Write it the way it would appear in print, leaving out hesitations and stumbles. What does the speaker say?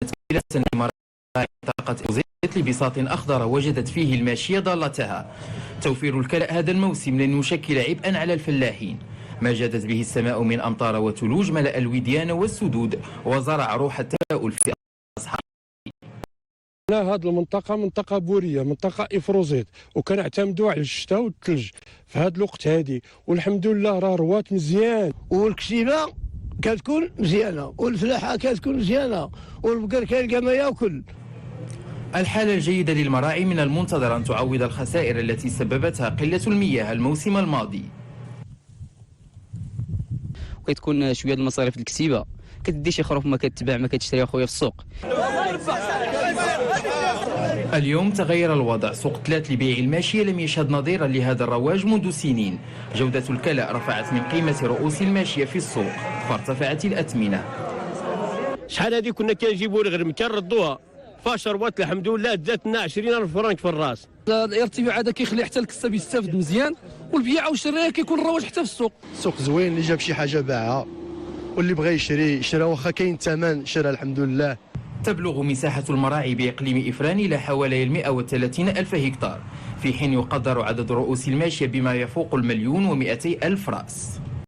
لمراعي منطقة إفروزيت لبساط أخضر وجدت فيه الماشية ضالتها. توفير الكلأ هذا الموسم لن يشكل عبئا على الفلاحين. ما جادت به السماء من أمطار وثلوج ملأ الوديان والسدود وزرع روح التفاؤل في أصحاب هذه المنطقة، منطقة بورية، منطقة إفروزيت، وكنعتمدوا على الشتاء والثلج في هذا الوقت هادي، والحمد لله راه روات مزيان. والكسيبة كتكون مزيانة والفلاحة كتكون مزيانة والبقر كيلقى ما ياكل. الحالة الجيدة للمراعي من المنتظر أن تعوض الخسائر التي سببتها قلة المياه الموسم الماضي. وكتكون شوية المصاريف الكسيبه، كتدي شي خروف ما كتباع ما كتشري اخويا في السوق. اليوم تغير الوضع. سوق تلات لبيع الماشية لم يشهد نظيرا لهذا الرواج منذ سنين. جودة الكلأ رفعت من قيمة رؤوس الماشية في السوق فارتفعت الأثمنة. شحال هذه كنا كنجيبوا الغنم كنردوها، فاش روات الحمد لله داتنا 20000 فرنك في الراس. الارتفاع هذا كيخلي حتى الكساب يستافد مزيان، والبيع والشراء كيكون الرواج حتى في السوق. السوق زوين، اللي جاب شي حاجة باعها واللي بغى يشري شرا، واخا كاين الثمن شرا الحمد لله. تبلغ مساحة المراعي بإقليم إفران إلى حوالي 130 ألف هكتار، في حين يقدر عدد رؤوس الماشية بما يفوق 1,2 مليون رأس.